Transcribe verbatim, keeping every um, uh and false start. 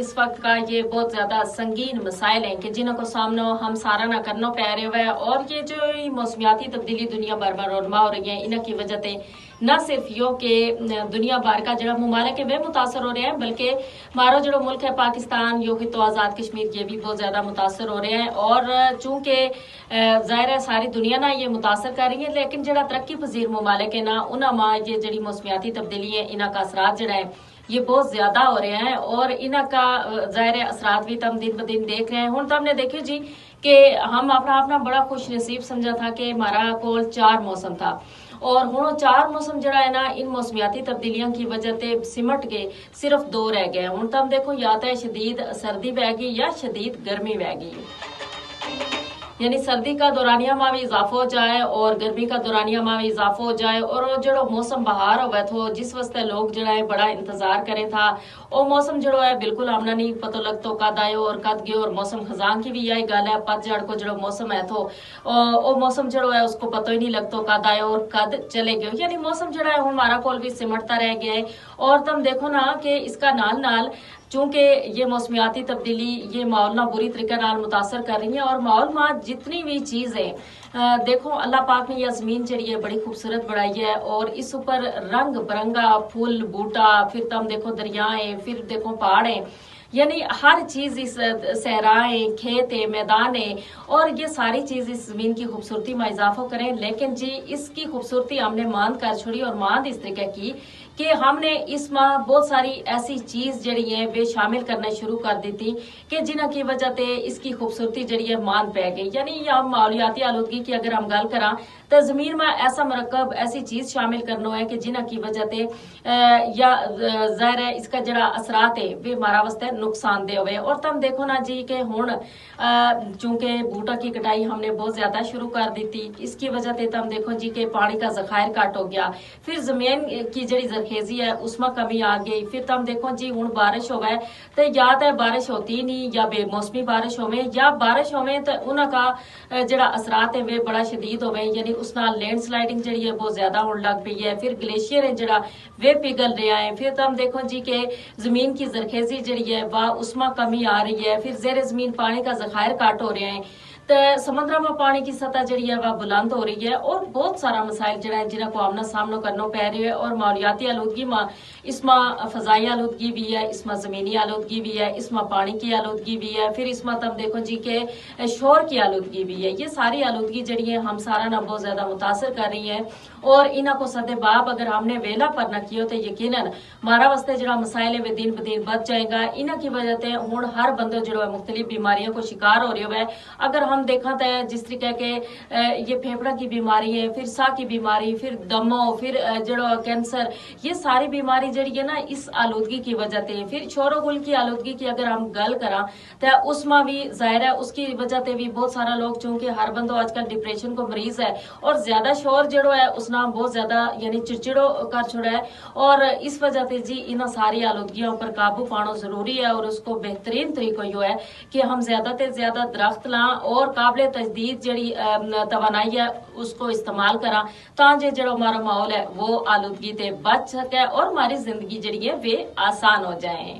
اس وقت کا یہ بہت زیادہ سنگین مسائل ہیں کہ جنہوں کو سامنا ہم سارا نہ کرنا پے رہے ہوئے، اور یہ جو موسمیاتی تبدیلی دنیا بھر میں رونما ہو رہی ہیں، انہاں کی وجہ تے نہ صرف یوہ کہ دنیا بھر کا جڑا ممالک ہے وہ متاثر ہو رہے ہیں، بلکہ ہمارو جڑو ملک ہے پاکستان، یوہ خطو آزاد کشمیر، یہ بھی بہت زیادہ متاثر ہو رہے ہیں۔ اور چونکہ ظاہر ہے ساری دنیا نا یہ متاثر کر رہی ہے، لیکن جڑا ترقی پذیر ممالک ہے نا، انہاں ما یہ جڑی موسمیاتی تبدیلی ہے، انہاں کا اثرات جڑا ہے یہ بہت زیادہ ہو رہے ہیں، اور انہاں کا ظاہر ہے اثرات بھی تم دن بدن دیکھ رہے ہیں۔ ہن تم نے دیکھیو جی کہ ہم اپنا اپنا بڑا خوش نصیب سمجھا تھا کہ ہمارا کول چار موسم تھا، اور ہن وہ چار موسم جڑا ہے نا، ان موسمیاتی تبدیلیاں کی وجہ تے سمٹ کے صرف دو رہ گئے۔ ہن تم دیکھو، یا تو شدید سردی بہ گئی یا شدید گرمی بہ گئی۔ یعنی سردی کا دورانیہ ما بھی اضافو ہو جائے اور گرمی کا دورانیہ ما بھی اضافو ہو جائے، اور وہ جڑو موسم بہار ہوئے تھو، جس واسطے لوگ جڑا ہے بڑا انتظار کریں تھا، وہ موسم جڑو ہے بالکل ہمنا نہیں پتو لگتو کد آیو اور کد گیو۔ اور موسم خزاں کی بھی یہی گل ہے، پت جھڑ کو جڑو موسم ہے تھو، وہ موسم جڑو ہے اس کو پتو ہی نہیں لگتو کد آیو اور کد چلے گیو۔ یعنی موسم جڑا ہے ہمارا کول بھی سمٹتا رہ گیا ہے۔ اور تم دیکھو نا کہ اس کا نال نال چونکہ یہ موسمیاتی تبدیلی یہ ماحول نا بری طریقے نال متاثر کر رہی ہیں، اور ماحول ما جتنی بھی چیز ہے، دیکھو اللہ پاک نے یہ زمین جڑی ہے بڑی خوبصورت بنائی ہے، اور اس اوپر رنگ برنگا پھول بوٹا، پھر تم دیکھو دریا ہیں، پھر دیکھو پہاڑ ہیں، یعنی ہر چیز اس، صحرا ہیں، کھیت ہیں، میدان ہیں، اور یہ ساری چیز اس زمین کی خوبصورتی ما اضافو کریں۔ لیکن جی اس کی خوبصورتی ہم نے ماند کر چھوڑی، اور ماند اس طریقے کی کہ ہم نے اس ما بہت ساری ایسی چیز جڑی ہیں وہ شامل کرنا شروع کر دیتی کہ جنہاں کی وجہ تے اس کی خوبصورتی جڑی ہے ماند پے گئی۔ یعنی یا ماحولیاتی آلودگی کی اگر ہم گل کراں تو زمین ما ایسا مرکب ایسی چیز شامل کرنو ہے کہ جنہاں کی وجہ تے یا ظاہر ہے اس کا جڑا اثرات ہے وہ ہمارا واسطے نقصان دہ ہوئے۔ اور تم دیکھو نا جی کہ ہن چونکہ بوٹا کی کٹائی ہم نے بہت زیادہ شروع کر دیتی، اس کی وجہ تے تم دیکھو جی کہ پانی کا ذخائر کٹ ہو گیا، پھر زمین کی جڑی زرخیزی ہے اس ما کمی آ گئی۔ پھر تم دیکھو جی ہن بارش ہووے تو یا تو بارش ہوتی نہیں، یا بے موسمی بارش ہووے، یا بارش ہووے تو انہاں کا جڑا اثرات ہیں وہ بڑا شدید ہووے، یعنی اس نال لینڈ سلائیڈنگ جڑی ہے بہت زیادہ ہون لگ پئی ہے۔ پھر گلیشیئر ہیں جڑا وہ پگھل رہیا ہیں۔ پھر تم دیکھو جی کہ زمین کی زرخیزی جڑی ہے وہ اس ما کمی آ رہی ہے، پھر زیر زمین پانی کا ذخائر کٹ ہو رہے ہیں، تے سمندراں ما پانی کی سطح جڑی ہے وہ بلند ہو رہی ہے، اور بہت سارا مسائل جڑا ہے جنہاں کو ہم نا سامنو کرنو پے رہیو ہے۔ اور ماحولیاتی آلودگی ما اس ما فضائی آلودگی بھی ہے، اس ما زمینی آلودگی بھی ہے، اس ما پانی کی آلودگی بھی ہے، پھر اس ما تم دیکھو جی کہ شور کی آلودگی بھی ہے۔ یہ ساری آلودگی جڑی ہے ہم سارا نا بہت زیادہ متاثر کر رہی ہے، اور انہاں کو سدے باب اگر ہم نے ویلا پر نہ کیو تو یقینا مارا واسطے جڑا مسائل ہے وہ دن بدن بد جائے گا۔ انہاں کی وجہ تے ہن ہر بندو جڑو ہے مختلف بیماریوں کو شکار ہو رہیو ہے۔ اگر ہم دیکھاں تو جس طریقے کے یہ پھیپڑا کی بیماری ہے، پھر ساہ کی بیماری، پھر دمو، پھر جڑو کینسر، یہ ساری بیماری جڑی ہے نا اس آلودگی کی وجہ تے۔ پھر شور و غل کی آلودگی کی اگر ہم گل کراں تو اس ما بھی ظاہر ہے اس کی وجہ تے بھی بہت سارا لوگ، چونکہ ہر بندو آج کل ڈپریشن کو مریض ہے، اور زیادہ شور جڑو ہے اس نا بہت زیادہ یعنی چڑچڑو کر چھوڑا ہے۔ اور اس وجہ تے جی انہاں ساری آلودگیاں پر قابو پانو ضروری ہے، اور اس کو بہترین طریقو یوہ ہے کہ ہم زیادہ تے زیادہ درخت لاں اور قابل تجدید جڑی توانائی ہے اس کو استعمال کراں، تاں جے جڑو ہمارو ماحول ہے وہ آلودگی تے بچ سکے اور ہماری زندگی جڑی ہے وہ آسان ہو جائیں۔